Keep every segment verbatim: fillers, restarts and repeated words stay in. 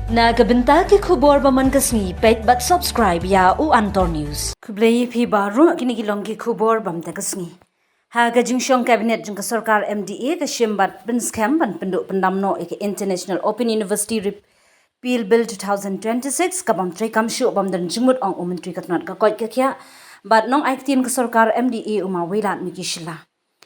Na ka bynta ki khubor ba man ka sngi, peit bad subscribe ïa u Antor News. Khublei phi baroh, kine ki long ki khubor ba man ka sngi. Ha ka jingshong cabinet jong ka sorkar M D A ka shim bad pynskhem ban pynduh pyndam noh ïa ka International Open University Repeal Bill two thousand twenty-six ka bym treikam shuh bym don jingmut, ong u Myntri ka tnat ka koit ka khiah bad nongai ktien ka sorkar M D A u ma Wailadmiki Shylla.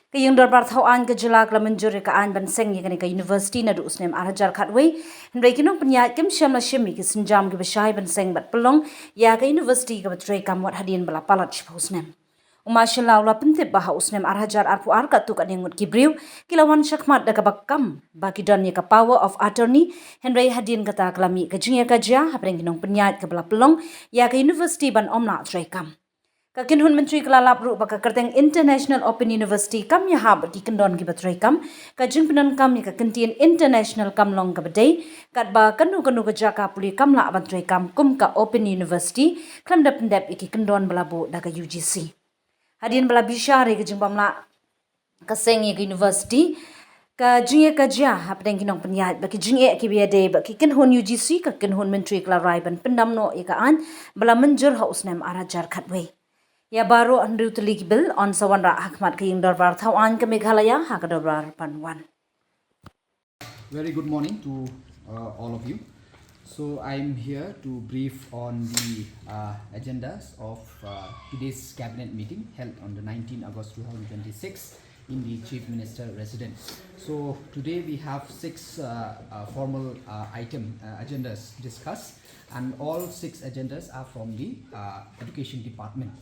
Ka ïing dorbar thaw aiñ ka jylla ka la mynjur ïa ka aiñ ban seng ïa kane ka university naduh u snem ar hajar khatwei. Hynrei ki nongpynïaid kim shym la shim ïa ki sienjam kiba shai ban seng bad pynlong ïa ka university kaba treikam wat hadien ba la palat shiphew snem. U ma Shylla u la pyntip ba ha u snem ar hajar arphew ar katto katne ngut ki briew ki la wan shakhmat da kaba kam ba ki don ïa ka power of attorney, hynrei hadien kata ka la mih ka jingïakajia hapdeng ki nongpynïaid kaba la pynlong ïa ka university ban ym lah treikam. Ka kynhun myntri ka la lap ruh ba ka kyrteng International Open University kam ïahap bad ki kyndon kiba treikam. Ka jingpyndonkam ïa ka kyntien international kam long kaba dei, katba kano kano ka jaka pule kam lah ban treikam kum ka Open University khlem da pyndep ïa ki kyndon ba la buh da ka U G C. Hadien ba la bishar ïa ka jingbym lah ka seng ïa ka university, ka jingïakajia hapdeng ki nongpynïaid bad ki jingeh kiba ïadei bad ki kynhun U G C, ka kynhun myntri ka la rai ban pyndam noh ïa ka aiñ ba la mynjur ha u snem ar hajar khatwei. Ïa baroh hynriew tylli ki bill yn sa wanrah ha khmat ka ïing dorbar thaw aiñ ka Meghalaya ha ka dorbar ban wan. Very good morning to uh, all of you. So I'm here to brief on the uh, agendas of uh, today's cabinet meeting held on the nineteenth August two thousand twenty-six in the Chief Minister residence. So today we have six uh, uh, formal uh, item uh, agendas discussed, and all six agendas are from the uh, education department.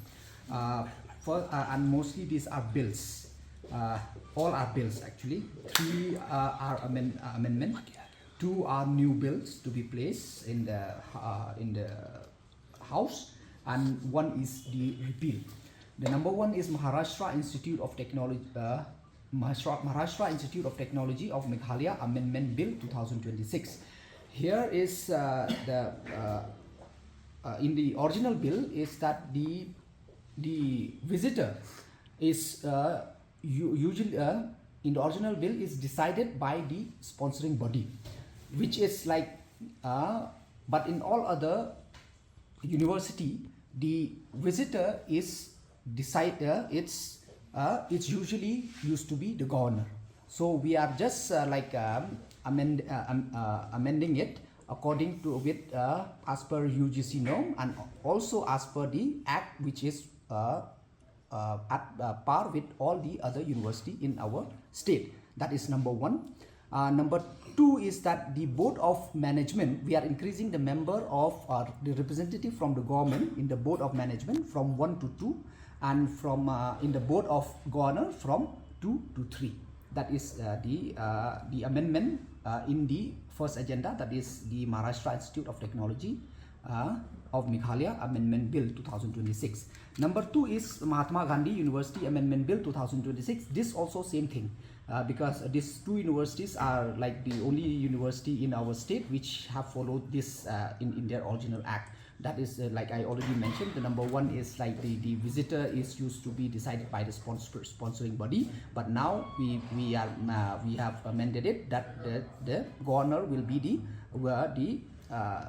Uh, for, uh, and mostly these are bills. Uh, all are bills actually. Three uh, are amend, uh, amendment. Two are new bills to be placed in the uh, in the house, and one is the repeal. The number one is Maharashtra Institute of Technology. Uh, Maharashtra, Maharashtra Institute of Technology of Meghalaya Amendment Bill two thousand twenty-six. Here is uh, the uh, uh, in the original bill is that the the visitor is uh, u- usually uh, in the original bill is decided by the sponsoring body, which is like uh, but in all other university, the visitor is decide uh, it's uh, it's usually used to be the governor. So we are just uh, like um, amend uh, um, uh, amending it according to with uh, as per U G C norm and also as per the act which is uh, uh, at uh, par with all the other university in our state. That is number one. Uh, number two is that the board of management, we are increasing the member of uh, the representative from the government in the board of management from one to two, and from uh, in the board of governor from two to three. That is uh, the uh, the amendment uh, in the first agenda, that is the Maharashtra Institute of Technology uh, of Meghalaya Amendment Bill two thousand twenty-six. Number two is Mahatma Gandhi University Amendment Bill two thousand twenty-six. This also same thing uh, because these two universities are like the only university in our state which have followed this uh, in, in their original act. That is uh, like I already mentioned. The number one is like the, the visitor is used to be decided by the sponsor, sponsoring body, but now we we are uh, we have amended it that the, the governor will be the uh, the uh,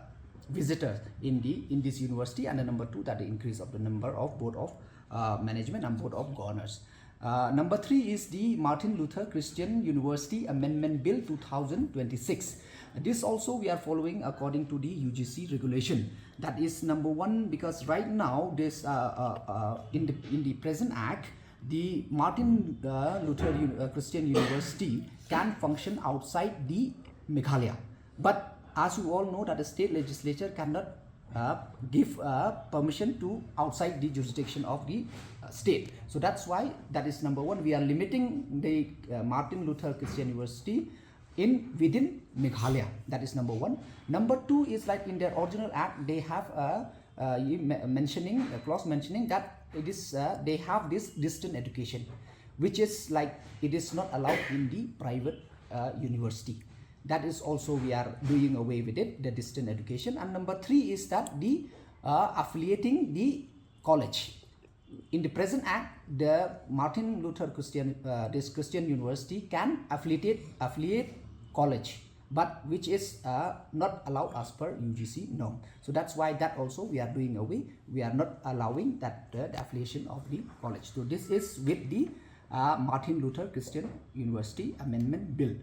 visitor in the in this university, and the number two, that the increase of the number of board of uh, management and board of governors. Uh, number three is the Martin Luther Christian University Amendment Bill two thousand twenty-six. This also we are following according to the U G C regulation. That is number one, because right now this uh, uh, uh, in the in the present act, the Martin uh, Luther U- uh, Christian University can function outside the Meghalaya. But as you all know that the state legislature cannot uh, give uh, permission to outside the jurisdiction of the uh, state. So that's why that is number one. We are limiting the uh, Martin Luther Christian University in within Meghalaya. That is number one. Number two is like in their original act, they have a uh, mentioning a clause mentioning that it is uh, they have this distant education, which is like it is not allowed in the private uh, university. That is also we are doing away with it, the distant education. And number three is that the uh, affiliating the college. In the present act, the Martin Luther Christian, uh, this Christian University can affiliate affiliate college but which is uh, not allowed as per U G C norm. So that's why that also we are doing away. We are not allowing that uh, the affiliation of the college. So this is with the uh, Martin Luther Christian University Amendment Bill.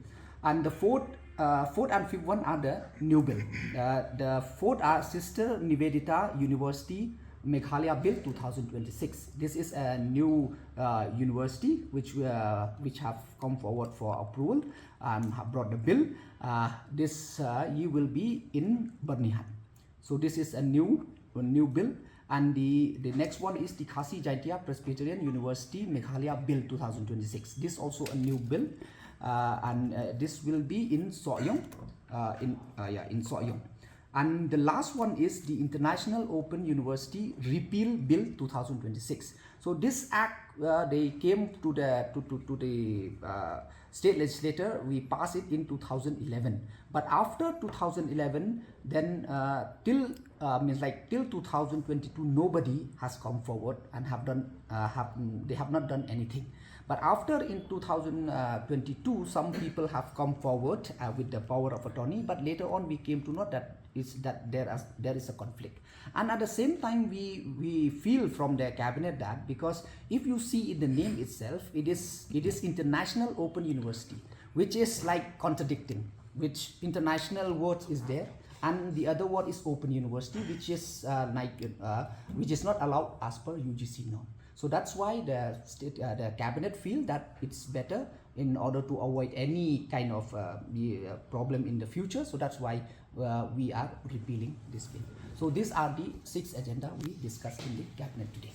And the fourth, uh, fourth and fifth one are the new bill. Uh, the fourth are Sister Nivedita University Meghalaya Bill two thousand twenty-six. This is a new uh, university which uh, which have come forward for approval and have brought the bill. Uh, this uh, you will be in Byrnihat. So this is a new a new bill. And the, the next one is the Khasi Jaintia Presbyterian University Meghalaya Bill two thousand twenty-six. This also a new bill, uh, and uh, this will be in Sohiong, uh, in uh, yeah in Sohiong. And the last one is the International Open University Repeal Bill two thousand twenty-six. So this act, uh, they came to the to, to, to the uh, state legislature. We passed it in two thousand eleven. But after two thousand eleven, then uh, till uh, means like till two thousand twenty-two, nobody has come forward and have done uh, have mm, they have not done anything. But after in two thousand twenty-two, some people have come forward uh, with the power of attorney. But later on, we came to know that is that there is there is a conflict. And at the same time, we we feel from the cabinet that, because if you see in the name itself, it is it is International Open University, which is like contradicting, which international words is there, and the other word is Open University, which is uh, like uh, which is not allowed as per U G C norm. So that's why the state, uh, the cabinet feel that it's better in order to avoid any kind of uh, the, uh, problem in the future. So that's why uh, we are repealing this bill. So these are the six agenda we discussed in the cabinet today.